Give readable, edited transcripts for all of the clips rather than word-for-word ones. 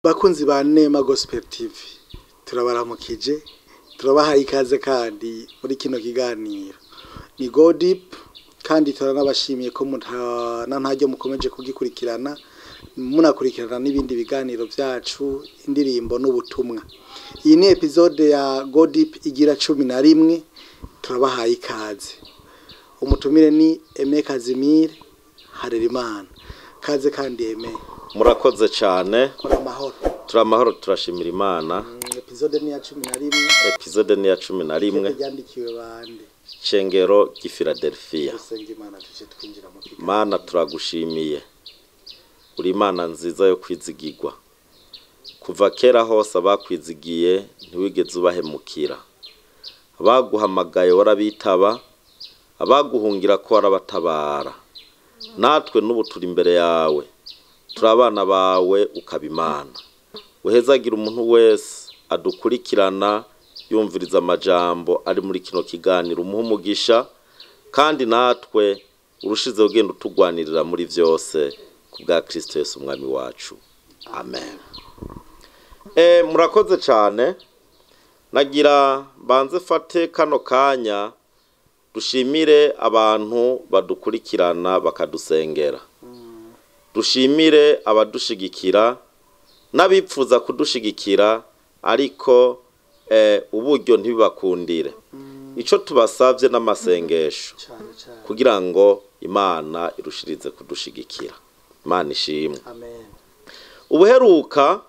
Bakunzi ba Nema Gospel TV, turabaramukije, turabahaye ikaze kandi muri kino kiganiro ni Go Deep, kandi turanabashimiye ko mutana ntaryo mukomeje kugikurikirana, munakurikirana n'ibindi biganiro byacu, indirimbo n'ubutumwa. Iyi ni episode ya Go Deep igira 11. Turabahaye ikaze. Umutumire ni Aime Kazimire Harerimana. Kaze kandi, Aime. Murakoze cyane. Kora amahoro? Turi amahoro, turashimira Imana. Episode ni ya 11. Episode ni ya 11. Ryandikiwe bande? Shengero ry'i Philadelphia. Dusenga Imana, tuje twinjira mu kiganiro. Mana, turagushimiye, uri Imana nziza yo kwizigirwa. Kuva kera hose abakwizigiye ntiwigeze ubahemukira. Abaguhamagaye warabitaba, abaguhungira ko warabatabara. Natwe n'ubu turi imbere yawe, turi abana bawe, ukaba Imana. Uhezagira umuntu wese adukurikirana, yumviriza amajambo ari muri kino kiganiro, umuhe umugisha, kandi natwe urushize ugenda utugwanirira muri byose, ku bwa Kristo Yesu Umwami wacu, amen. Murakoze cyane. Nagira banze fate kano kanya dushimire abantu badukurikirana bakadusengera, dushimire abadushigikira n'abipfuza kudushigikira ariko uburyo ntibibakundire. Icyo tubasabye n'amasengesho cyane cyane, kugira ngo Imana irushirize kudushigikira. Imana ishimwe. Amen. Ubuheruka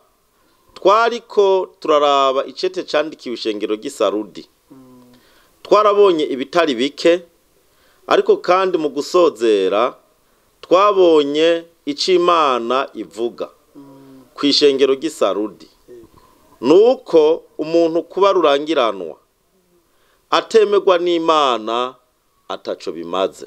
twariko turaraba icete candikiwe ishengero ry'Isarudi. Twarabonye ibitari bike, ariko kandi mu gusozera twabonye ico Imana ivuga ku ishengero ry'Isarudi, nuko umuntu kuba rurangiranwa atemerwa n'Imana ataco bimaze,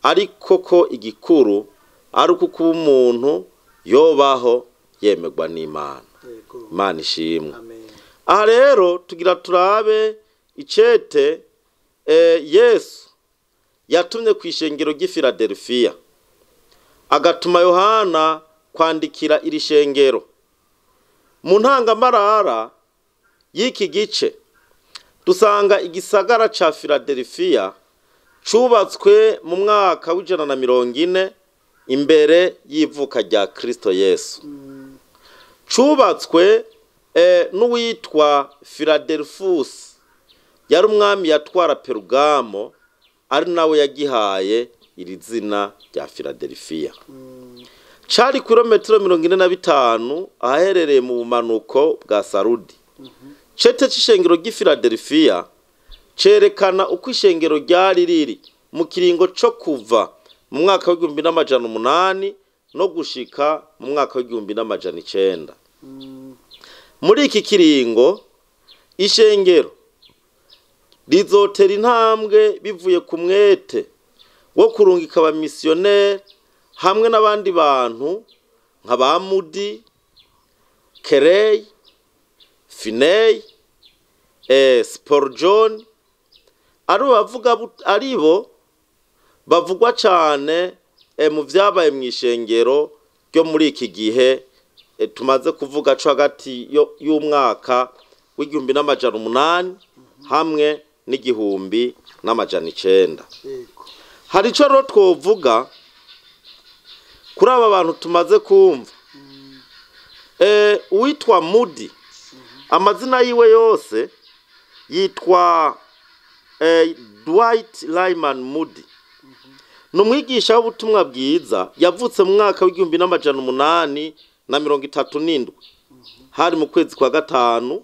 ariko ko igikuru ari uko kuba umuntu yobaho yemerwa n'Imana. Imana ishimwe. Amen. Aha rero tugira turabe icete Yesu yatumye ku ishengero ry'i Philadelphia, agatuma Yohana kwandikira iri shengero. Mu ntangamarara y'iki gice dusanga igisagara ca Philadelphia cubatswe mu mwaka w'140 imbere y'ivuka rya Kristo Yesu. Cubatswe n'uwitwa Philadelphus, yari umwami yatwara Perugamo, ari nawe yagihaye iri zina rya Philadelphia. Cari kilometero 45 ahaherereye mu bumanuko bwa Sarudi. Cete c'ishengero ry'i Philadelphia cerekana uko ishengero ryari riri mu kiringo co kuva mu mwaka w'1800 no gushika mu mwaka w'1900. Muri iki kiringo ishengero rizotera intambwe bivuye ku mwete wo kurungika abamisiyoneri hamwe n'abandi bantu nka ba Moody, Carey, Finney, Spurgeon, aribo bavuga aribo bavugwa cane mu vyabaye mu ishengero ryo muri iki gihe tumaze kuvuga, co hagati y'umwaka w'1800 hamwe n'1900. Hari ico rero twovuga kuri aba bantu tumaze kumva. Uwitwa Moody, amazina yiwe yose yitwa Dwight Lyman Moody, ni umwigisha w'ubutumwa bwiza. Yavutse mu mwaka w'1837, hari mu kwezi kwa gatanu,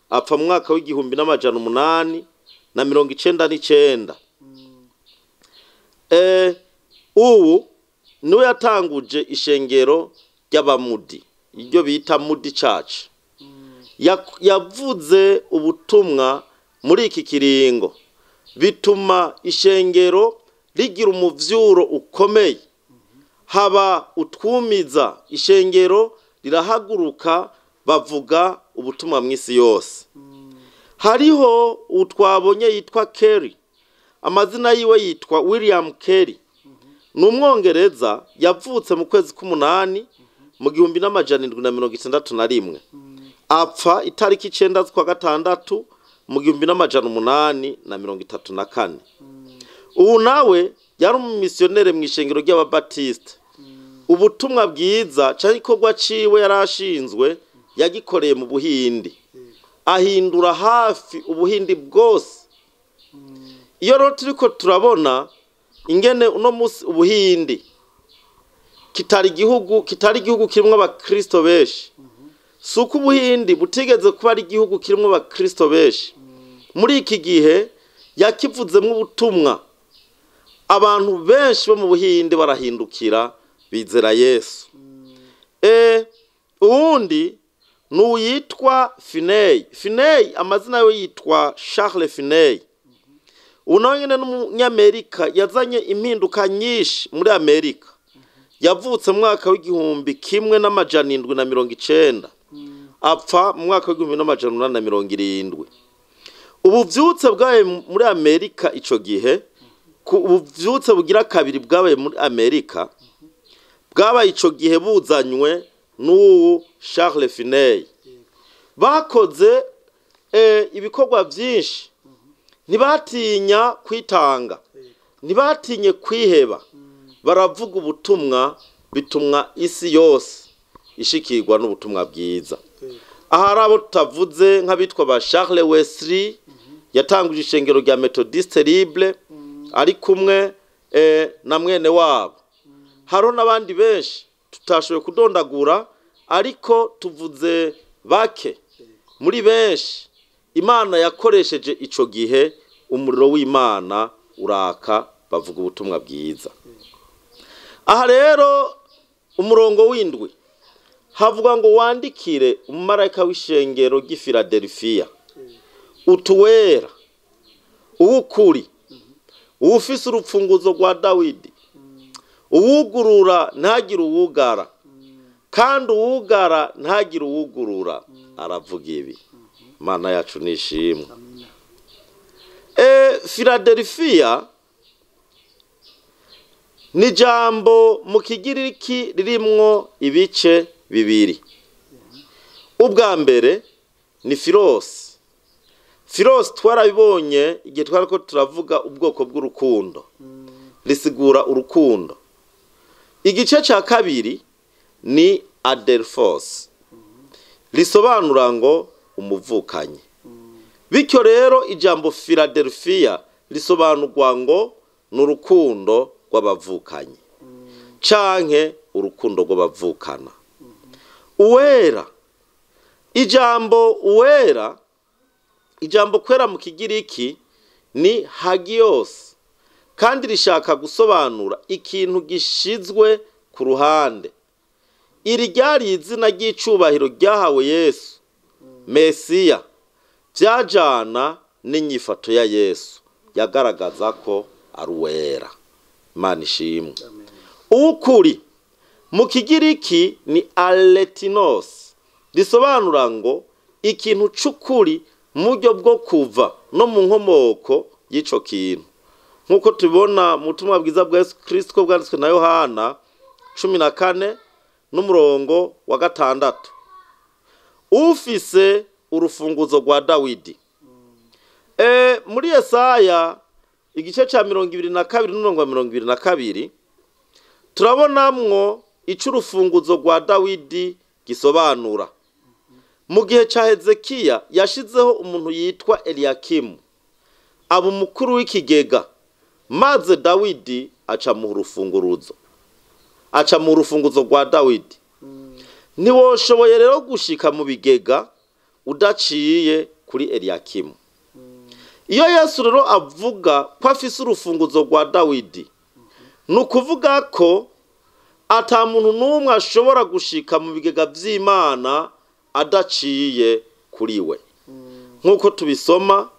apfa mu mwaka w'1899. Ubu niwe yatanguje ishengero ry'Abamudi, iryo bita Moody Church. Yavuze ubutumwa muri iki kiringo, bituma ishengero rigira umuvyuro ukomeye, haba utwumiza, ishengero rirahaguruka, bavuga ubutumwa mw'isi yose. Hariho utwabonye yitwa Carey, amazina yiwe yitwa William Carey, ni Umwongereza. Yavutse mu kwezi k'umunani mu 1761, apfa itariki 9 z'ukwa gatandatu mu 1834. Ubu nawe yari umumisiyonere mu ishengero ry'Ababatisite. Ubutumwa bwiza cyangwa igikorwa ciwe yari ashinzwe yagikoreye mu Buhindi, ahindura hafi Ubuhindi bwose. Iyo rero turiko turabona ingene uno munsi Ubuhindi kitari igihugu kirimwo abakristo benshi, si uko Ubuhindi butigeze kuba ari igihugu kirimwo abakristo benshi. Muri iki gihe yakivuzemwo ubutumwa, abantu benshi bo mu Buhindi barahindukira bizera Yesu. Uwundi ni uwitwa Finney. Finney amazina we yitwa Charles Finney. Ubu nawe nyine n'umunyamerika yazanye impinduka nyinshi muri Amerika. Yavutse mu mwaka w'1790, apfa mu mwaka w'1870. Ubuvyutse bwabaye muri Amerika ico gihe, ubuvyutse bugira kabiri bwabaye muri Amerika bwabaye ico gihe buzanywe n'uwu Charles Finney. Bakoze ibikorwa byinshi, ntibatinya kwitanga, ntibatinye kwiheba, baravuga ubutumwa, bitumwa isi yose ishikirwa n'ubutumwa bwiza. Ahari abo tutavuze nk'abitwa ba Charles Wesley, yatanguje ishengero rya Methodiste Libre ari kumwe na mwene wabo. Hariho n'abandi benshi tutashoboye kudondagura, ariko tuvuze bake muri benshi Imana yakoresheje ico gihe. Umuriro w'Imana uraka, bavuga ubutumwa bwiza. Aha rero umurongo w'indwi havuga ngo: "Wandikire umumarayika w'ishengero ry'i Filadelfiya utuwera uw'ukuri, uwufise urupfunguzo rwa Dawidi, uwugurura ntagire uwugara, kandi uwugara ntagire uwugurura, aravuga ibi." Imana yacu nishimwe. Amina. Filadelfiya ni jambo mu Kigiriki ririmwo ibice bibiri. Ubwa mbere ni philos. Philos twarabibonye igihe twariko turavuga ubwoko bw'urukundo, risigura urukundo. Igice ca kabiri ni adelphos, risobanura ngo umuvukanyi. Bityo rero ijambo Filadelfiya risobanurwa ngo ni urukundo rw'abavukanyi canke urukundo rw'abavukana. Uwera, ijambo uwera, ijambo kwera mu Kigiriki ni hagios, kandi rishaka gusobanura ikintu gishizwe ku ruhande. Iri ryari izina ry'icubahiro ryahawe Yesu Mesiya, byajana n'inyifato ya Yesu yagaragaza ko ari uwera. Imana ishimwe. Amen. Uwukuri mu Kigiriki ni alethinos, risobanura ngo ikintu c'ukuri mu buryo bwo kuva no mu nkomoko y'ico kintu, nk'uko tubibona mu butumwa bwiza bwa Yesu Kristo bwanditswe na Yohana 14 n'umurongo wa 6. Ufise urufunguzo rwa Dawidi. Muri Yesaya igice ca 22 n'umurongo wa 22 turabonamwo ico urufunguzo rwa Dawidi gisobanura. Mu gihe ca Hezekiya yashizeho umuntu yitwa Eliyakimu aba umukuru w'ikigega, maze Dawidi aca mu rufunguruzo, aca mu rufunguzo rwa Dawidi. Ntiwoshoboye rero gushika mu bigega udaciye kuri Eliyakimu. Iyo Yesu rero avuga ko afise urufunguzo rwa Dawidi, ni ukuvuga ko ata muntu n'umwe ashobora gushika mu bigega vy'Imana adaciye kuri we, nk'uko tubisoma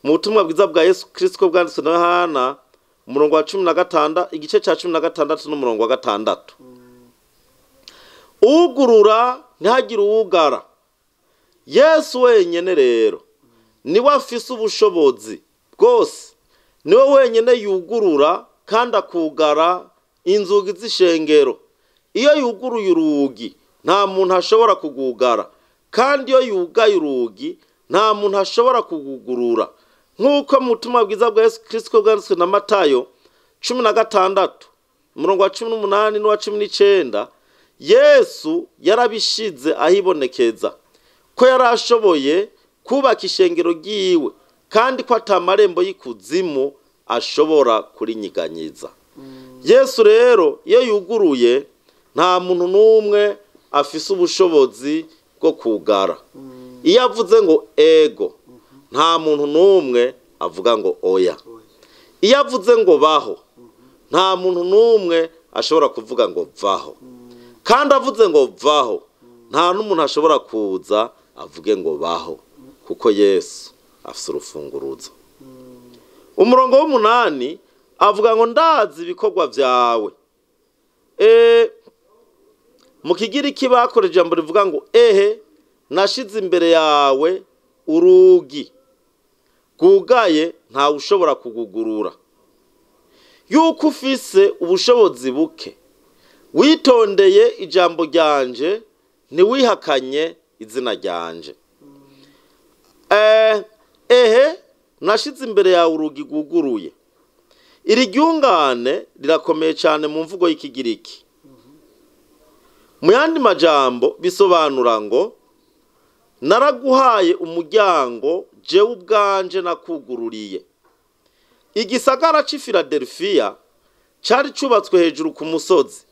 mu butumwa bwiza bwa Yesu Kristo bwanditswe na Yohana, umurongo wa 16, igice ca 16 n'umurongo wa 6. Ugurura ntihagire uwugara. Yesu wenyene rero niwe afise ubushobozi bwose, niwe wenyene yugurura kandi akugara inzugi z'ishengero. Iyo yuguruye urugi nta muntu ashobora kugugara, kandi iyo yugaye urugi nta muntu ashobora kugugurura. Nk'uko mu butumwa bwiza bwa Yesu Kristo bwanditswe na Matayo 16 umurongo wa 18 n'uwa 19, Yesu yarabishize ahibonekeza ko yari ashoboye kubaka ishengero ryiwe, kandi ko ata marembo y'ikuzimu ashobora kurinyiganyiza. Yesu rero iyo yuguruye nta muntu n'umwe afise ubushobozi bwo kugara. Iyo avuze ngo ego, nta muntu n'umwe avuga ngo oya. Iyo avuze ngo baho, nta muntu n'umwe ashobora kuvuga ngo vaho. Kandi avuze ngo vaho, nta n'umuntu ashobora kuza avuge ngo baho, kuko Yesu afise urufunguruzo. Umurongo w'umunani avuga ngo ndazi ibikorwa vyawe. Mu Kigiriki bakora ijambo rivuga ngo ehe, nashize imbere yawe urugi rwugaye, ntawe ushobora kugugurura. Yuko ufise ubushobozi buke, witondeye ijambo ryanje, ntiwihakanye izina ryanje. Ehe, nashize imbere yawe urugi rwuguruye. Iri ryungane rirakomeye cyane mu mvugo y'Ikigiriki. Mu yandi majambo bisobanura ngo naraguhaye umuryango, jewe ubwanje nakugururiye. Igisagara c'i Filadelfiya cari cubatswe hejuru ku musozi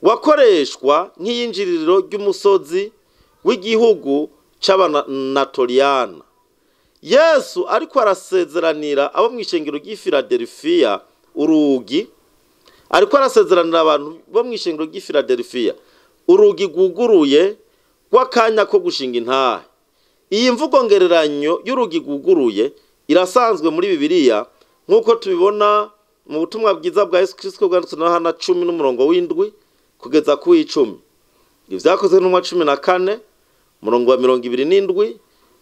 wakoreshwa nk'iyinjiriro ry'umusozi w'igihugu c'Abanatoriyana. Yesu ariko arasezeranira abo mw'ishengero ry'i Filadelfiya urugi, ariko arasezeranira abantu bo mw'ishengero ry'i Filadelfiya urugi rwuguruye rw'akanya ko gushinga intahe. Iyi mvugo ngereranyo y'urugi rwuguruye irasanzwe muri Bibiliya, nk'uko tubibona mu butumwa bwiza bwa Yesu Kristo bwanditswe na Yohana 10 n'umurongo w'indwi kugeza ku 10. Ivyakozwe n'intumwa 14 umurongo wa 27,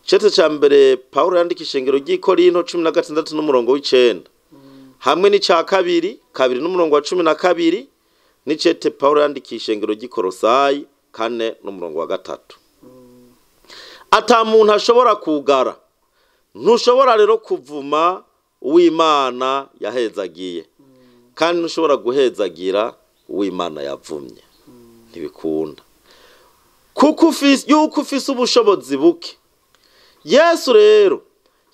cete ca mbere Paulo yandika ishengero ry'i Korinto 16 n'umurongo w'icenda, hamwe n'ica kabiri 2 n'umurongo wa 12, n'icete Paulo yandika ishengero ry'i Kolosayi 4 n'umurongo wa 3. Ata muntu ashobora kugara. Ntushobora rero kuvuma uw'Imana yahezagiye, kandi ntushobora guhezagira uw'Imana yavumye. Ntibikunda, kuko yuko ufise ubushobozi buke. Yesu rero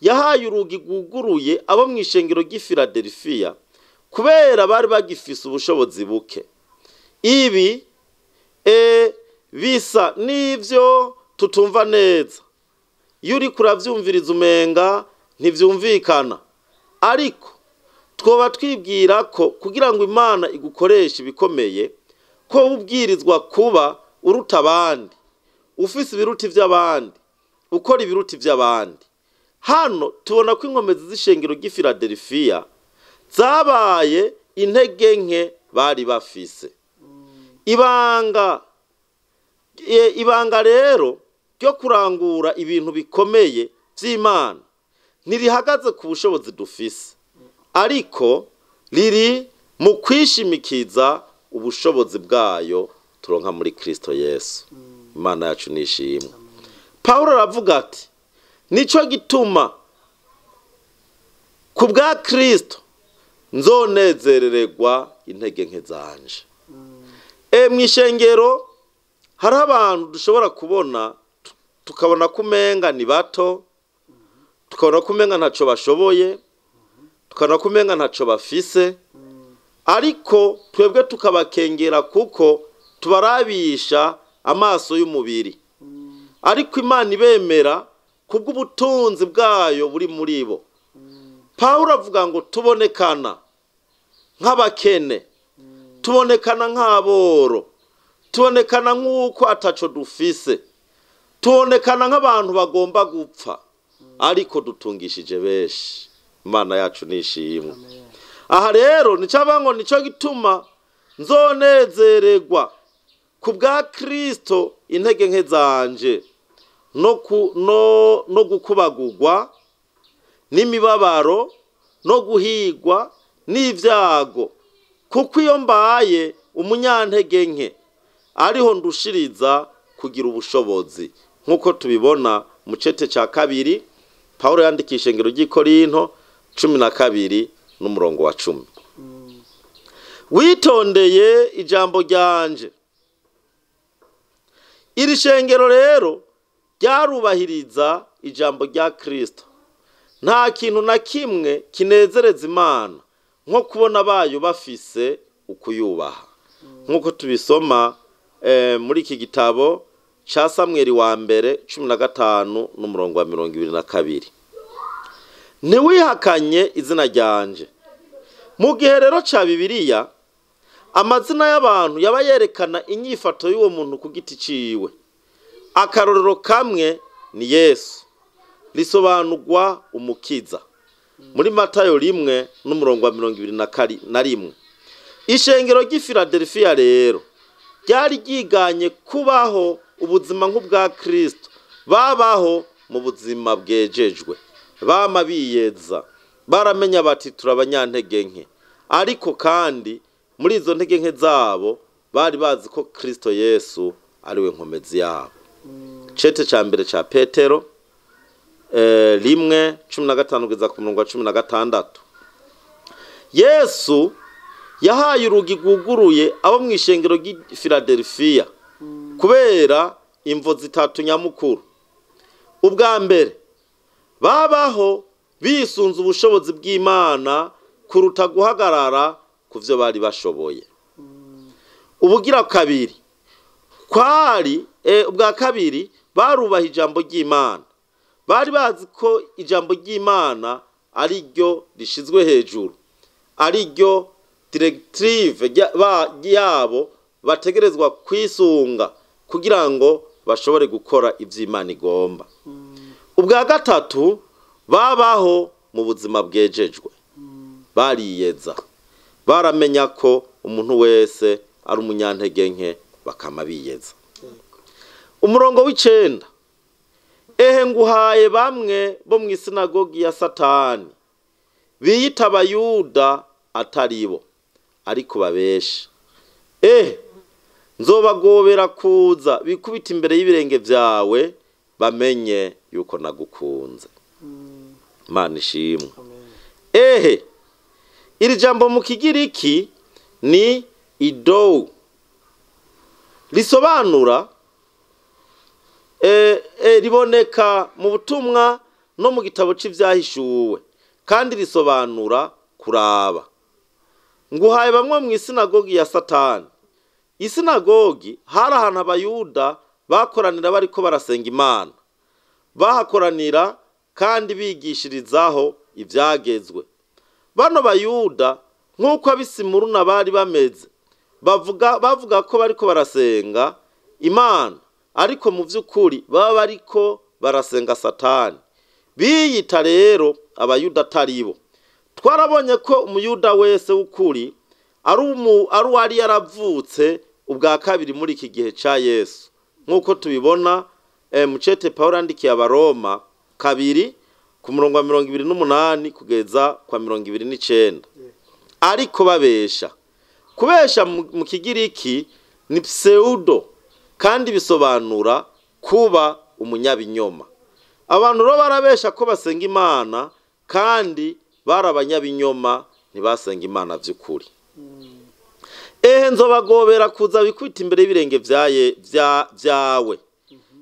yahaye urugi rwuguruye abo mw'ishengero ry'i Filadelfiya kubera bari bagifise ubushobozi buke. Ibi bisa n'ivyo tutumva neza. Iyo uriko uravyumviriza umenga ntivyumvikana, ariko twoba twibwira ko kugira ngo Imana igukoreshe ibikomeye, ko ubwirizwa kuba uruta abandi, ufise ibiruta ivy'abandi, ukora ibiruta ivy'abandi. Hano tubona ko inkomezi z'ishengero ry'i Filadelfiya zabaye intege nke bari bafise. Ibanga rero ryo kurangura ibintu bikomeye vy'Imana ntirihagaze ku bushobozi dufise, ariko riri mu kwishimikiza ubushobozi bwayo turonka muri Kristo Yesu. Imana yacu nishimwe. Paulo aravuga ati nico gituma ku bwa Kristo nzonezerererwa intege nke zanje. Mw'ishengero hari abantu dushobora kubona tukabona ko umenga ni bato, tukabona ko umenga ntaco bashoboye, tukabona ko umenga ntaco bafise, ariko twebwe tukabakengera kuko tubarabisha amaso y'umubiri. Ariko Imana ibemera kubw'ubutunzi bwayo buri muri bo. Pawulo avuga ngo tubonekana nk'abakene, tubonekana nk'aboro, tubonekana nk'uko ataco dufise, tubonekana nk'abantu bagomba gupfa, ariko dutungishije benshi. Imana yacu nishimwe. Aha rero nicavuga ngo nico gituma nzonezererwa ku bwa Kristo intege nke zanje no gukubagurwa n'imibabaro no guhigwa n'ivyago, kuko iyo mbaye umunyantege nke ariho ndushiriza kugira ubushobozi, nk'uko tubibona mu cete cya 2 Paulo yandikisha ingero ry'Ikorinto 12 n'umurongo wa 10. Witondeye ijambo ryanje. Iri shengero rero ryarubahiriza ijambo rya Kristo. Nta kintu na kimwe kinezereza Imana nko kubona bayo bafise ukuyubaha, nk'uko tubisoma muri iki gitabo ca Samweli wa mbere 15 n'umurongo wa 22. Ntiwihakanye izina ryanje. Mu gihe rero ca Bibiliya, amazina y'abantu yaba yerekana inyifato y'uwo muntu ku giti ciwe. Akarorero kamwe ni Yesu, risobanurwa umukiza, muri Matayo 1 n'umurongo wa 21. Ishengero ry'i Philadelphia rero ryari ryiganye kubaho ubuzima nk'ubwa Kristo, babaho mu buzima bwejejwe, bama biyeza, baramenya bati turabanyantege nke, ariko kandi muri izo ntege nke zabo bari bazi ko Kristo Yesu ariwe nkomezi yabo. Cete ca mbere ca Petero 1:15 kugeza ku murongo wa 16. Yesu yahaye urugi rwuguruye abo mu ishengero ry'i Philadelphia kubera imvo zitatu nyamukuru. Ubwa mbere, babaho bisunze ubushobozi bw'Imana kuruta guhagarara ku vyo bari bashoboye. Ubugira kabiri, kwari ubwa kabiri barubaha ijambo ry'Imana. Bari bazi ko ijambo ry'Imana ari ryo rishizwe hejuru, ari ryo directive yabo bategerezwa kwisunga kugira ngo bashobore gukora ivy'Imana igomba. Ubwa gatatu, babaho mu buzima bwejejwe, bariyeza, baramenya ko umuntu wese ari umunyantege nke, bakama biyeza. Umurongo w'9, ehe nguhaye bamwe bo mu isinagogi ya Satani biyita Abayuda ataribo ariko babesha. Ehe nzobagobera kuza bikubita imbere y'ibirenge vyawe, bamenye yuko nagukunze. Imana ishimwe. Ehe iri jambo mu Kigiriki ni idou, risobanura riboneka mu butumwa no mu gitabo c'ivyahishuwe, kandi risobanura kuraba. Nguhaye bamwe mu isinagogi ya Satani. Isinagogi hari ahantu Abayuda bakoranira bariko barasenga Imana, bahakoranira kandi bigishirizaho ivyagezwe. Bano Bayuda nk'uko abisimuruna bari bameze, bavuga ko bariko barasenga Imana, ariko mu vy'ukuri baba bariko barasenga Satani. Biyita rero Abayuda ataribo. Twarabonye ko Umuyuda wese w'ukuri ari uwari yaravutse ubwa kabiri muri iki gihe ca Yesu, nk'uko tubibona mu cete Paulo yandikiye Abaroma 2 ku murongo wa 28 kugeza kwa 29. Ariko babesha. Kubesha mu Kigiriki ni pseudo, kandi bisobanura kuba umunyabinyoma. Abantu rero barabesha ko basenga Imana, kandi bari abanyabinyoma, ntibasenga Imana vy'ukuri. Ehe nzobagobera kuza bikubita imbere y'ibirenge vyawe.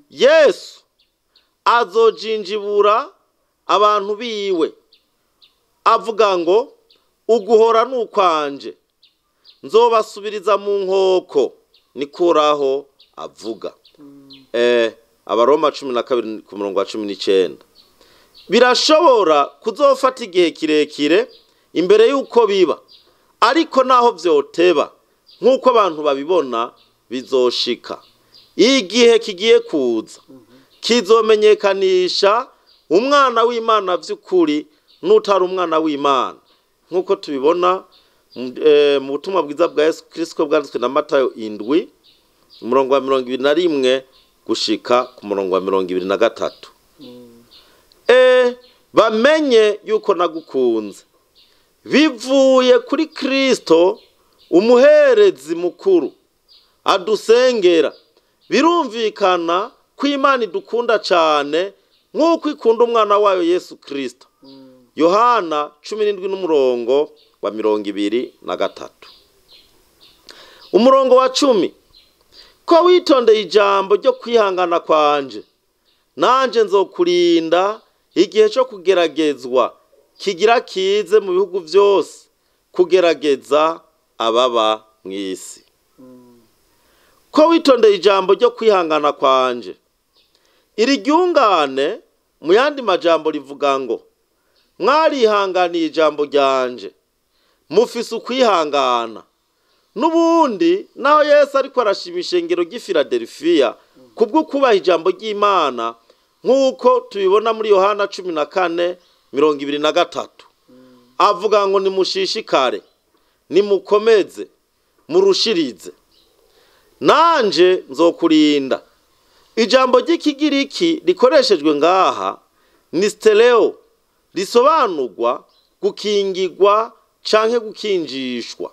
Yesu azojinjibura abantu biwe, avuga ngo uguhora nukwanje, nzobasubiriza mu nkoko, nikuraho avuga. Abaroma 12 ku murongo wa 19. Birashobora kuzofata igihe kirekire imbere y'uko biba, ariko naho vyoteba nk'uko abantu babibona bizoshika. Igihe kigiye kuza kizomenyekanisha umwana w'Imana vy'ukuri n'utari umwana w'Imana, nk'uko tubibona mu butumwa bwiza bwa Yesu Kristo bwanditswe na Matayo 7 umurongo wa 21 gushika ku murongo wa 23. Bamenye yuko nagukunze bivuye kuri Kristo Umuherezi mukuru adusengera. Birumvikana ko Imana idukunda cyane nk'uko ikunda umwana wayo Yesu Kristo. Yohana 17 n'umurongo wa 23. Umurongo wa 10, ko witondeye ijambo ryo kwihangana kwanje, nanje nzokurinda igihe cyo kugeragezwa kigira kize mu bihugu byose, kugerageza ababa mu isi. Ko witondeye ijambo ryo kwihangana kwanje. Iri ryungane mu yandi majambo rivuga ngo mwarihanganiye ijambo ryanje, mufise ukwihangana. N'ubundi naho Yesu ariko arashima ishengero ry'i Filadelfiya kubwo kubaha ijambo ry'Imana, nk'uko tubibona muri Yohana 14:23, avuga ngo nimushishikare, nimukomeze, murushirize, nanje nzokurinda. Ijambo ry'ikigiriki rikoreshejwe ngaha ni stereo, risobanurwa gukingirwa canke gukinjishwa.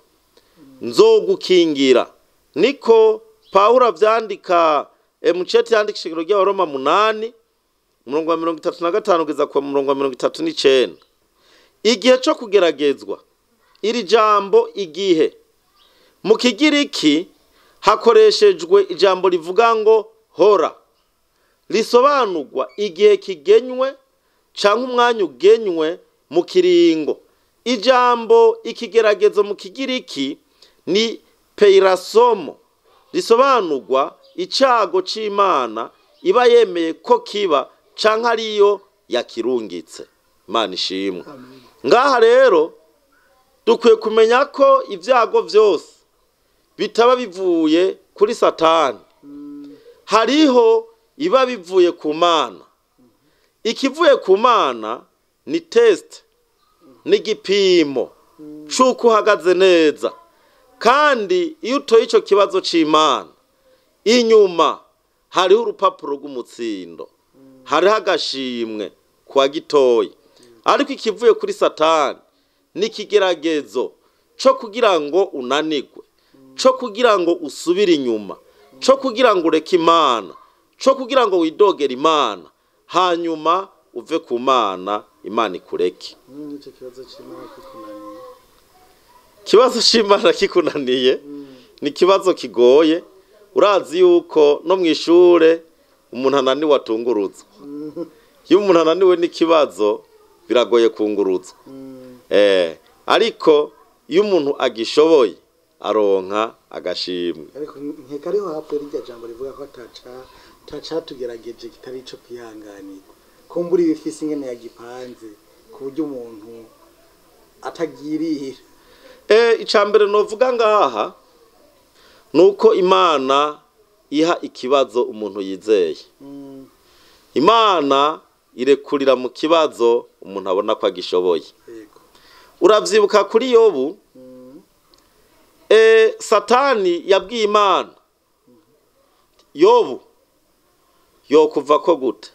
Nzogukingira, niko Pawulo avyandika mucete yandika ishengero ry'Abaroma 8 umurongo wa 35 kugeza ku murongo wa 39. Igihe co kugeragezwa, iri jambo igihe mu kigiriki hakoreshejwe ijambo rivuga ngo hora, risobanurwa igihe kigenywe canke umwanya ugenywe mu kiringo. Ijambo ikigeragezo mu kigiriki ni peirasomo, risobanurwa icago c'Imana iba yemeye ko kiba canke ariyo yakirungitse. Imana ishimwe. Ngaha rero dukwiye kumenya ko ibyago vyose bitaba bivuye kuri Satani, hariho iba bivuye ku Mana. Ikivuye ku Mana ni test, ni igipimo c'uko uhagaze neza. Kandi iyo utoye ico kibazo c'Imana, inyuma hariho urupapuro rw'umutsindo, hariho agashimwe kwa gitoyi. Ariko ikivuye kuri Satani ni ikigeragezo co kugira ngo unanigwe, co kugira ngo usubire inyuma, co kugira ngo ureke Imana, co kugira ngo widogere Imana, hanyuma uve ku Mana, Imana ikureke. Nico kibazo c'Imana kikunaniye. Kibazo c'Imana kikunaniye ni kibazo kigoye. Urazi yuko no mwishure umuntu ananiwe atunguruzwa. Iyo umuntu ananiwe n'ikibazo biragoye kunguruzwa. Ariko iyo umuntu agishoboye aronka agashimwe. Ariko nkeka ariho hapfuye rirya jambo rivuga ko atacatugerageje kitari ico kwihanganirwa. Kumbura ibifise ingene yagipanze ku buryo umuntu atagirira. Icambere novuga ngaha nuko Imana iha ikibazo umuntu yizeye. Imana irekurira mu kibazo umuntu abona ko agishoboye. Uravyibuka kuri Yobu, Satani yabwiye Imana, Yobu yokuva ko gute,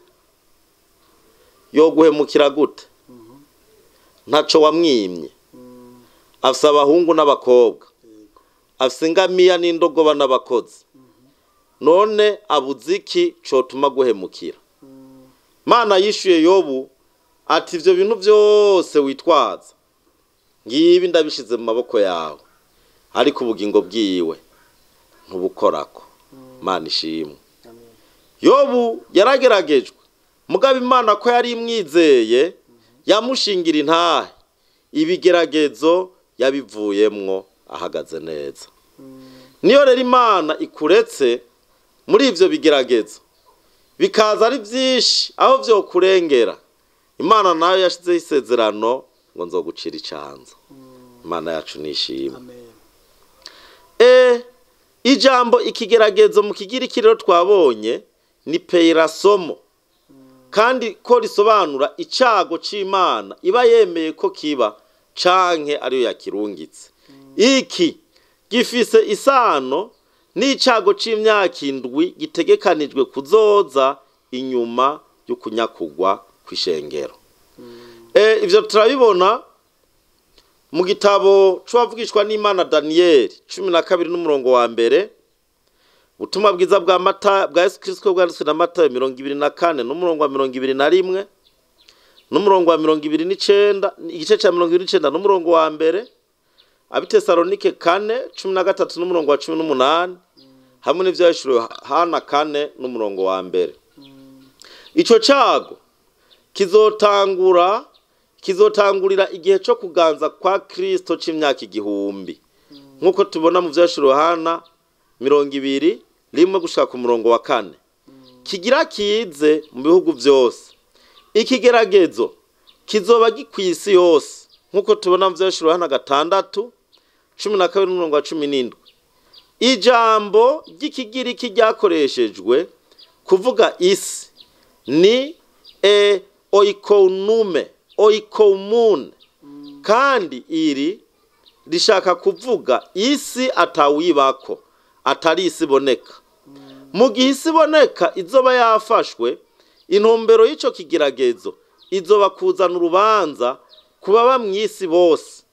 yoguhemukira gute, ntaco wamwimye, afise abahungu n'abakobwa, afise ingamiya n'indogoba n'abakozi, none abuze iki cotuma guhemukira? Mana yishuye Yobu ati ivyo bintu vyose witwaza ngibi ndabishize mu maboko yawe, ariko ubugingo bwiwe ntubukorako. Mana ishimwe. Yobu yarageragejwe, mugabo Imana ko yari imwizeye yamushingira intahe, ibigeragezo yabivuyemwo ahagaze neza. Niyo rero Imana ikuretse muri ivyo bigeragezo bikaza ari vyinshi aho vyokurengera, Imana nayo yashizeho isezerano ngo nzogucira icanzo. Imana yacu nishimwe. Ijambo ikigeragezo mu kigiriki rero twabonye ni peirasomo, kandi ko risobanura icago c'Imana iba yemeye ko kiba canke ariyo yakirungitse. Iki gifise isano n'icago c'imyaka 7 gitegekanijwe kuzoza inyuma y'ukunyakugwa kw'ishengero. Ivyo turabibona Mu gitabo c'uwavugishwa n'Imana Daniyeli 12 n'umurongo wa 1, ubutumwa bwiza bwa Mata bwa Yesu Kristo bwanditswe na Matayo 24 n'umurongo wa 21 n'umurongo wa 29, igice ca 29 n'umurongo wa 1, Abitesalonike 4:13 n'umurongo wa 18, hamwe n'ivyahishuriwe Yohana 4 n'umurongo wa 1. Ico cago kizotangurira igihe co kuganza kwa Kristo c'imyaka 1000, nkuko tubona mu vyahishuriwe Yohana 21 gushika ku murongo wa 4. Kigira kize mu bihugu vyose. Ikigeragezo kizoba gikwisi yose, nkuko tubona mu vyahishuriwe Yohana 6:12 n'umurongo wa 17. Ijambo ry'ikigiriki ryakoreshejwe kuvuga isi ni oikounume, oikoumune, kandi iri rishaka kuvuga isi atawibako, atari isi iboneka. Mu gihe isi iboneka izoba yafashwe, intumbero y'ico kigeragezo izoba kuzana urubanza ku baba mw'isi bose,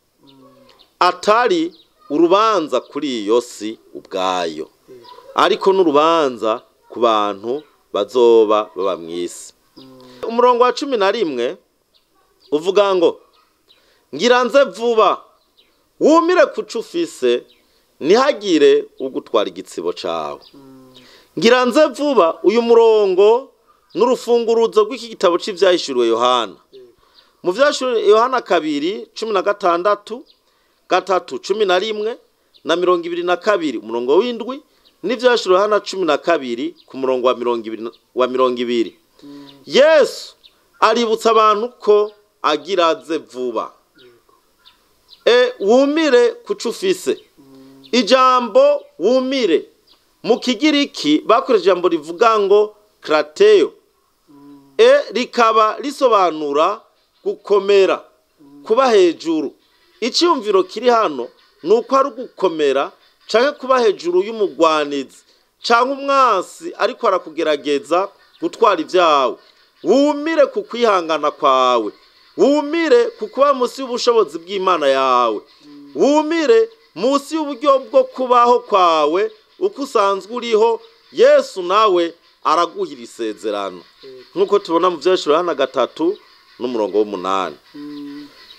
atari urubanza kuri iyo si ubwayo, ariko n'urubanza ku bantu bazoba baba mw'isi. Umurongo wa 11 uvuga ngo ngira nze vuba, wumire kuco ufise, ntihagire ugutwara igitsibo cawe. Ngira nze vuba, uyu murongo n'urufunguruzo rw'iki gitabo c'ivyahishuriwe Yohana. Mu vyahishuriwe Yohana 2:16, 3:11 na 22 umurongo w'indwi, n'ivyahishuriwe Yohana 12 ku murongo wa 20. Yesu aributsa abantu ko agira aze vuba. Wumire kuco ufise. Ijambo wumire mu kigiriki bakoresheje ijambo rivuga ngo krateo, rikaba risobanura gukomera, kuba hejuru. Iciyumviro kiri hano nuko ari ugukomera canke kuba hejuru y'umugwanizi canke umwansi ariko arakugerageza gutwara ivyawe. Wumire ku kwihangana kwawe, wumire ku kuba munsi y'ubushobozi bw'Imana yawe, wumire munsi y'uburyo bwo kubaho kwawe uko usanzwe uriho. Yesu nawe araguhira isezerano, nkuko tubona mu vyahishuriwe Yohana 3 n'umurongo w'8,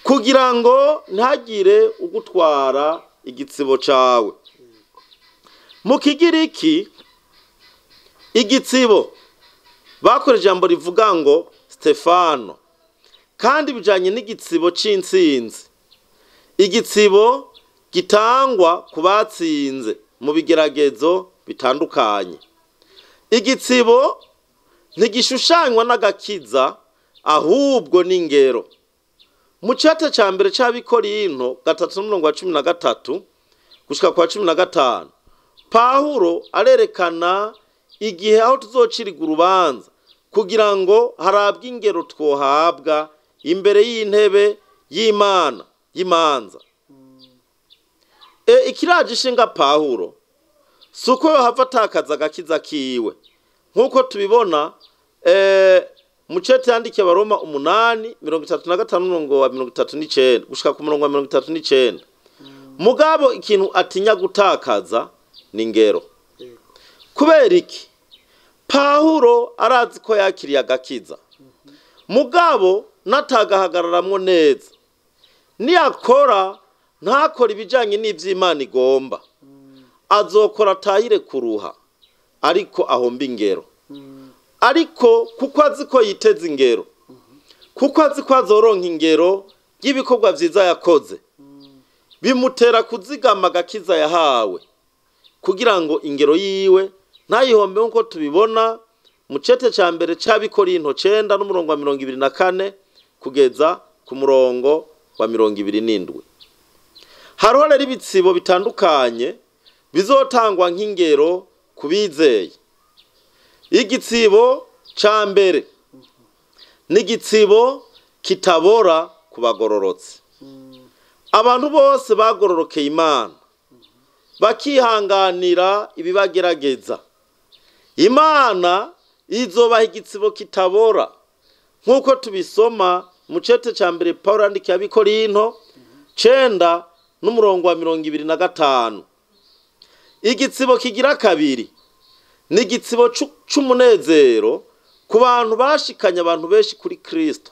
kugira ngo ntihagire ugutwara igitsibo cawe. Mu kigiriki igitsibo bakoresheje ijambo rivuga ngo Stefano, kandi bijanye n'igitsibo c'intsinzi, igitsibo gitangwa ku batsinze mu bigeragezo bitandukanye. Igitsibo ntigishushanywa n'agakiza, ahubwo n'ingero. Mu cate ca mbere c'Abikorinto 3:13 gushika kwa 15, Pawulo arerekana igihe aho tuzociriga urubanza kugira ngo harabwe ingero twohabwa imbere y'intebe y'Imana y'imanza. Ikiraje ishinga Pawulo suko yohava atakaza agakiza kiwe, nkuko tubibona mu cete yandikiye Abaroma 8:35 n'umurongo wa 39 gushika ku murongo wa 39. Mugabo ikintu atinya gutakaza ni ingero. Kubera iki? Pawulo arazi ko yakiriye agakiza, mugabo natagahagararamwo neza, niyakora ntakora ibijanye n'ivy'Imana igomba, azokora atahire kuruha, ariko ahomba ingero. Ariko kuko azi ko yiteze ingero, kuko azi ko azoronka ingero y'ibikorwa vyiza yakoze, bimutera kuzigama agakiza yahawe, kugira ngo ingero yiwe ntayihombe, nkuko tubibona mu cete ca mbere c'Abikorinto 9 n'umurongo wa 24 kugeza ku murongo wa 27. Hariho rero ibitsibo bitandukanye bizotangwa nk'ingero ku bizeye. Igitsibo ca mbere ni igitsibo kitabora ku bagororotse. Abantu bose bagororokeye Imana bakihanganira ibibagerageza, Imana izobaha igitsibo kitabora, nkuko tubisoma mu cete ca mbere Pawulo yandikiye Abikorinto 9 n'umurongo wa 25. Igitsibo kigira kabiri ni igitsibo c'umunezero ku bantu bashikanye abantu benshi kuri Kristo,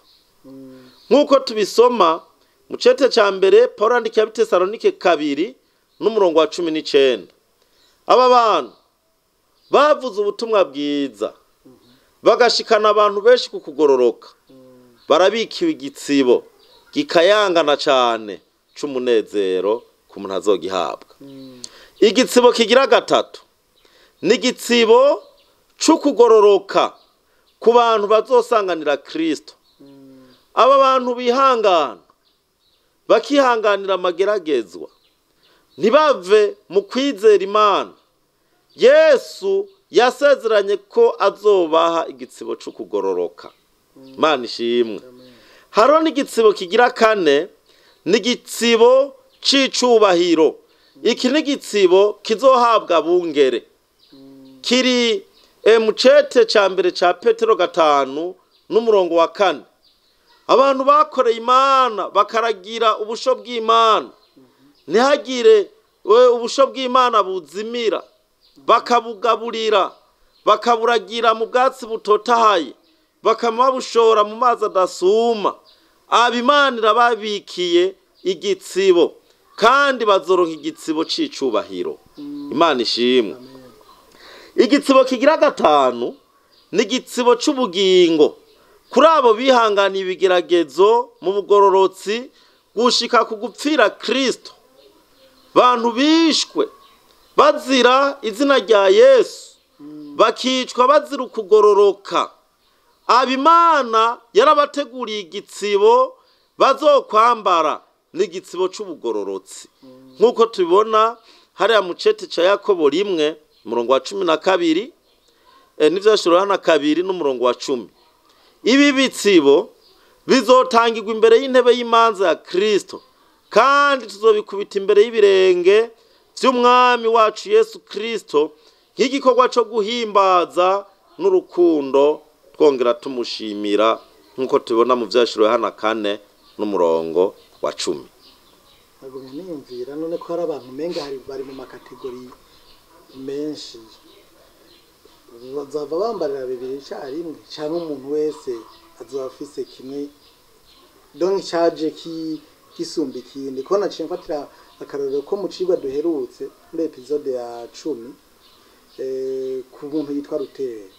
nk'uko tubisoma mu cete ca mbere Pawulo yandikiye Abitesalonike 2 n'umurongo wa 19. Aba bantu bavuze ubutumwa bwiza bagashikana abantu benshi ku kugororoka, barabikiwe igitsibo gikayangana cane c'umunezero ku muntu azogihabwa. Igitsibo kigira gatatu ni igitsibo c'ukugororoka ku bantu bazosanganira Kristo. Aba bantu bihangana bakihanganira amageragezwa, ntibave mu kwizera Imana. Yesu yasezeranye ko azobaha igitsibo c'ukugororoka. Imana ishimwe. Hariho n'igitsibo kigira kane, ni igitsibo c'icubahiro. Iki ni igitsibo kizohabwa abungere, kiri mu cete ca mbere ca Petero 5 n'umurongo wa 4. Abantu bakoreye Imana bakaragira ubusho bw'Imana, ntihagire ubusho bw'Imana buzimira, bakabugaburira bakaburagira mu bwatsi butotahaye, bakamabushora mu mazi adasuma. Aba Imana irababikiye igitsibo, kandi bazoronka igitsibo c'icubahiro. Imana ishimwe. Igitsibo kigira gatanu ni igitsibo c'ubugingo kuri abo bihanganiye ibigeragezo mu bugororotsi gushika ku gupfira Kristo. Bantu bishwe bazira izina rya Yesu, bakicwa bazira ukugororoka. Aba Imana yarabateguriye igitsibo bazokwambara, n'igitsibo c'ubugororotsi, nk'uko tubibona hariya mu cete ca Yakobo 1 umurongo wa 12, n'Ivyahishuriwe Yohana 2 n'umurongo wa 10. Ibi bitsibo bizotangirwa imbere y'intebe y'imanza ya Kristo, kandi tuzobikubita imbere y'ibirenge vy'umwami wacu Yesu Kristo nk'igikorwa co guhimbaza n'urukundo, twongera tumushimira, nk'uko tubibona mu Vyahishuriwe Yohana 4 n'umurongo wa 10. Nagumye niyumvira none ko hari abantu umenga hari bari mu makategori menshi, bazava bambarira bibiri icyarimwe, cyangwa umuntu wese azoba afise kimwe, donc caje kisumba ikindi. Ko naciye mfatira akarorero ko mu cigwa duherutse muri episode ya 10, ku muntu yitwa Ruteri.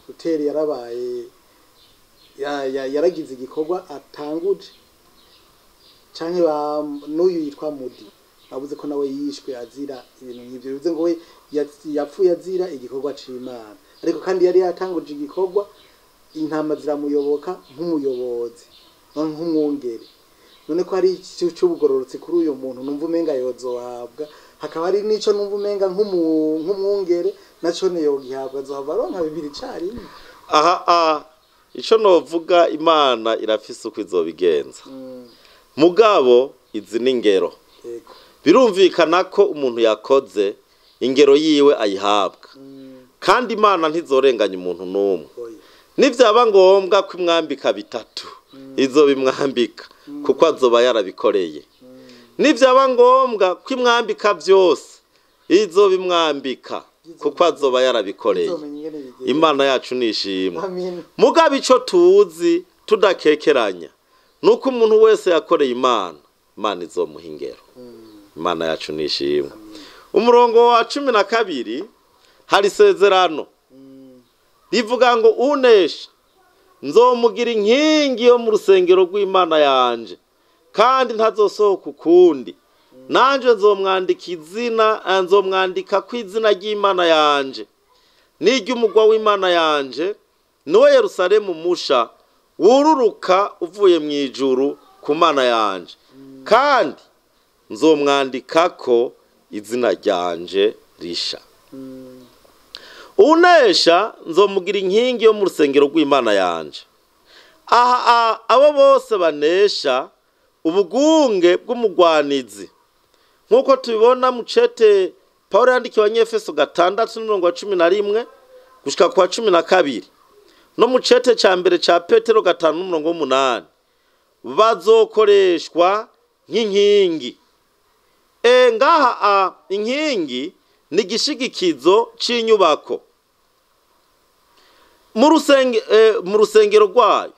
Ruteri yarabaye yaragize igikorwa atanguje, canke n'uyu yitwa Mudi bavuze ko nawe yishwe azira ibintu nk'ivyo, bivuze ngo we yapfuye azira igikorwa c'Imana, ariko kandi yari yatanguje igikorwa, intama ziramuyoboka nk'umuyobozi, nk'umwungere. None ko hari ico c'ubugororotsi kuri uyu muntu numva umenga yozohabwa, hakaba hari n'ico numva umenga nk'umwungere naco niyogihabwa, azohava aronka bibiri icarimwe. Aha ico novuga, Imana irafise uko izobigenza, mugabo izi ni ingero. Birumvikana ko umuntu yakoze ingero yiwe ayihabwa, kandi Imana ntizorenganya umuntu n'umwe. Nivyaba ngombwa ko imwambika bitatu, izobimwambika kuko azoba yarabikoreye. Nivyaba ngombwa ko imwambika vyose, izobimwambika kuko azoba yarabikoreye. Nzomenya ingene bigenda. Imana yacu nishimwe. Amen. Mugabo ico tuzi tudakekeranya nuko umuntu wese yakoreye Imana, Imana izomuha ingero. Imana yacu nishimwe. Umurongo wa 12 hari isezerano rivuga ngo unesha nzomugira inkingi yo mu rusengero rw'Imana yanje, kandi ntazosohoka ukundi. Nanje nzomwandika izina, nzomwandika ku izina ry'Imana yanje n'iry'umugwa w'Imana yanje, niwo Yerusalemu musha wururuka uvuye mu ijuru ku Mana yanje, kandi nzomwandikako izina ryanje risha. Unesha nzomugira inkingi yo mu rusengero rw'Imana yanje. Aha abo bose banesha ubugunge bw'umugwanizi, nk'uko tubibona mu cete Pawulo yandikiwe Abanyefeso 6 n'umurongo wa 11 gushika ku wa 12, no mu cete ca mbere ca Petero 5 n'umurongo w'8, bazokoreshwa nk'inkingi. Ngaha inkingi ni igishigikizo c'inyubako mu rusengero rwayo.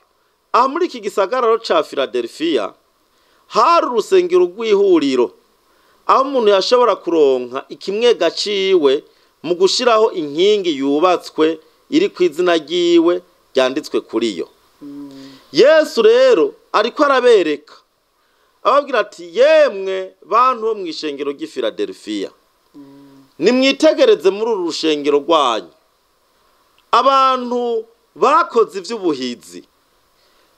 Aha muri iki gisagara ca Philadelphia hari urusengero rw'ihuriro, aho umuntu yashobora kuronka ikimwega ciwe mu gushiraho inkingi yubatswe iri ku izina ryiwe ryanditswe kuri yo. Yesu rero ariko arabereka, ababwira ati: "Yemwe bantu bo mu ishengero ry'i Philadelphia, nimwitegereze muri uru rushengero rwanyu. Abantu bakoze ivy'ubuhizi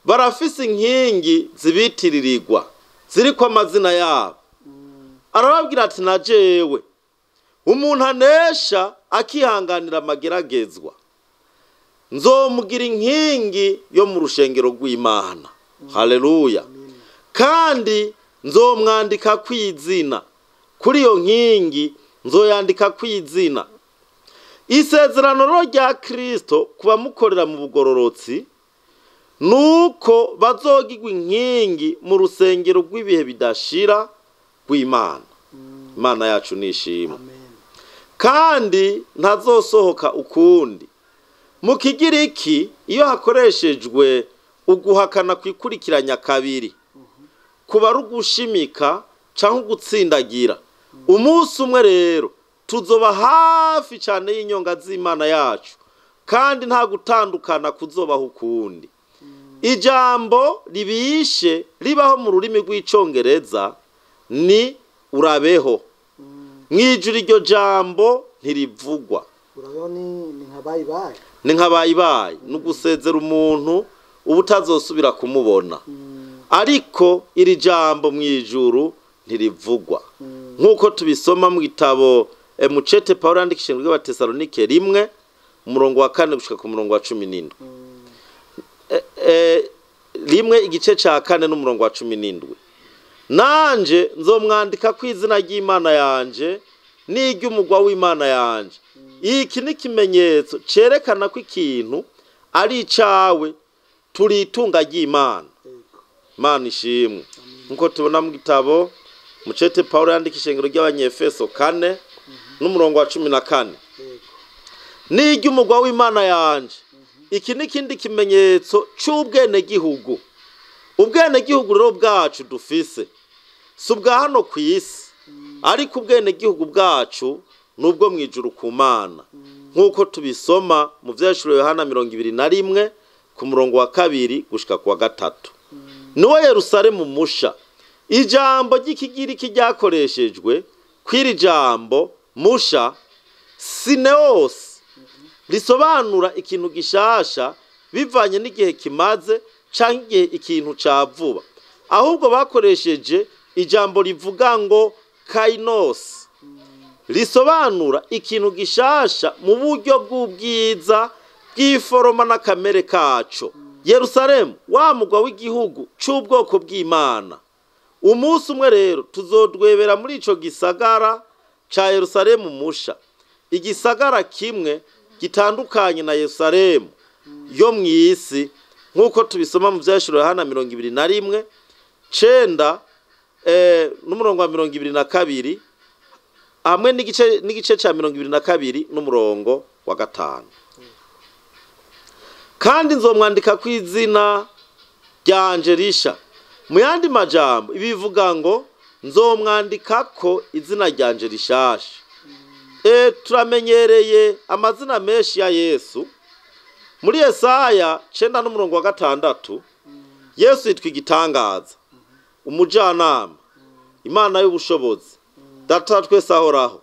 barafise inkingi zibitiririrwa ziriko amazina yabo." Arababwira ati: "Na jewe, umuntu anesha akihanganira amageragezwa, nzomugira inkingi yo mu rushengero rw'Imana." Haleluya! "Kandi nzomwandika kw'izina kuri iyo nkingi, nzoyandika kw'izina." Isezerano rero rya Kristo ku bamukorera mu bugororotsi nuko bazogirwa inkingi mu rusengero rw'ibihe bidashira rw'Imana. Imana yacu nishimwe. Amen. Kandi ntazosohoka ukundi. Mu Kigiriki, iyo hakoreshejwe uguhakana kwikurikiranya kabiri, kuba ari ugushimika canke ugutsindagira. Umunsi umwe rero tuzoba hafi cane y'inyonga z'Imana yacu, kandi nta gutandukana kuzobaho ukundi. Ijambo ribishe ribaho mu rurimi rw'Icongereza ni "urabeho". Mw'ijuru iryo jambo ntirivugwa. Urabeho ni nka "bye bye". Ni nka "bye bye", ni ugusezera umuntu uba utazosubira kumubona. Ariko iri jambo mw'ijuru ntirivugwa, nk'uko tubisoma mu gitabo mucete Paul yandikishije rw'Abatesalonike 1, umurongo wa 4 gushika ku murongo wa 17. 1 igice ca 4 n'umurongo wa 17: "Nanje nzomwandika ku izina ry'Imana yanje n'iry'umugwa w'Imana yanje." Iki ni ikimenyetso cerekana ko ikintu ari icawe. Turi itunga ry'Imana. Imana ishimwe. Nkuko tubona mu gitabo mucete Paul yandika ishengero ry'Abanyefeso 4 n'umurongo wa 14: "N'iry'umugwa w'Imana yanje." Iki ni ikindi kimenyetso c'ubwenegihugu. Ubwenegihugu rero bwacu dufise si ubwa hano ku isi, ariko ubwenegihugu bwacu ni ubwo mu ijuru ku Mana, nk'uko tubisoma mu Vyahishuriwe Yohana 21 ku murongo wa 2 gushika ku wa 3. Niwo Yerusalemu musha. Ijambo ry'Ikigiriki ryakoreshejwe kw'iri jambo "musha", sineos, risobanura ikintu gishasha bivanye n'igihe kimaze canke igihe ikintu ca vuba. Ahubwo bakoresheje ijambo rivuga ngo kainos, risobanura ikintu gishasha mu buryo bw'ubwiza bw'iforoma n'akamere kaco. Yerusalemu, wa mugwa w'igihugu c'ubwoko bw'Imana. Umunsi umwe rero tuzodwebera muri ico gisagara ca Yerusalemu musha, igisagara kimwe gitandukanye na Yerusalemu yo mw'isi, nk'uko tubisoma mu Vyahishuriwe Yohana 21 9 n'umurongo wa 22, hamwe n'igice ca 22 n'umurongo wa 5: "Kandi nzomwandika ku izina ryanje risha." Mu yandi majambo, ibivuga ngo nzomwandika ko izina ryanje rishasha. Turamenyereye amazina menshi ya Yesu. Muri Yesaya 9 n'umurongo wa 6, Yesu yitwa Igitangaza, Umujanama, Imana y'ubushobozi, Data wa twese ahoraho,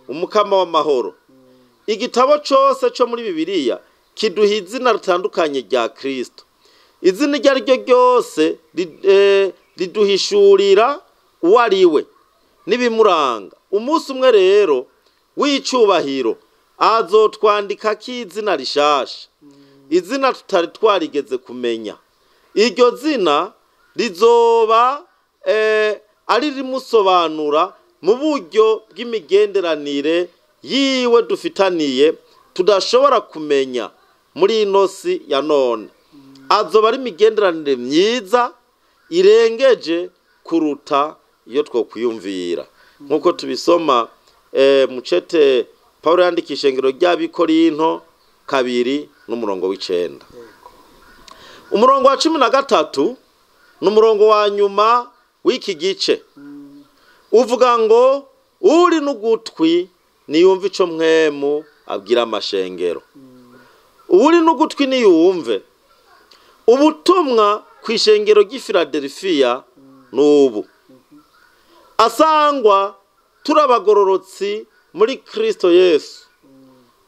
Umukama w'amahoro. Igitabo cose co muri Bibiliya kiduha izina ritandukanye rya Kristo. Izina iryo ari ryo ryose riduhishurira uwo ari we n'ibimuranga. Umunsi umwe rero w'icubahiro azotwandika k'izina rishasha, izina tutari twarigeze kumenya. Iryo zina rizoba ari rimusobanura mu buryo bw'imigenderanire yiwe dufitaniye tudashobora kumenya muri ino si ya none. Azoba ari imigenderanire myiza irengeje. Kuruta iyo twokwiyumvira, nk'uko tubisoma mucete Paul yandika ishengero ry'Abikorinto 2 n'umurongo w'9. Umurongo wa 13 ni umurongo wa nyuma w'iki gice, uvuga ngo: "Uri n'ugutwi niyumve ico Mpwemu abwira amashengero." Uri n'ugutwi niyumve. Ubutumwa ku ishengero ry'i Philadelphia n'ubu: asangwa turabagororotsi muri Kristo Yesu,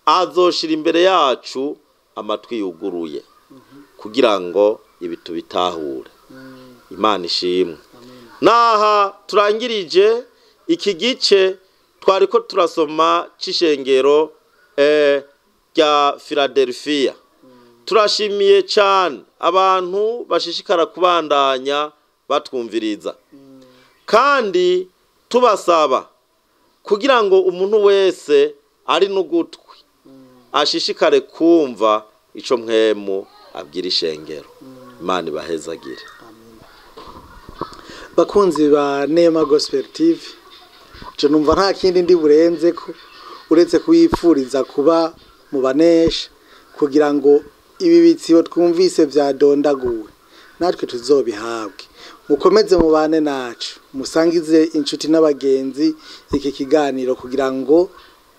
azoshira imbere yacu amatwi yuguruye kugira ngo ibi tubitahure. Imana ishimwe. Naha turangirije iki gice twariko turasoma c'ishengero rya Philadelphia. Turashimiye cyane abantu bashishikara kubandanya batwumviriza, kandi tubasaba kugira ngo umuntu wese ari n'ugutwi ashishikare kumva ico Mpwemu abwira ishengero. Imana ibahezagire. Bakunzi ba Nema Gospel TV, je numva nta kindi ndi burenze ko uretse kuyipfuriza kuba mu banesha, kugira ngo ibi bitsibo twumvise vyadondaguwe natwe tuzobihabwe. Mukomeze mubane nacu, musangize inshuti n'abagenzi iki kiganiro kugira ngo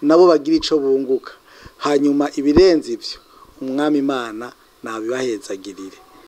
nabo bagire ico bunguka. Hanyuma ibirenze ivyo, Umwami Imana nabibahezagirire.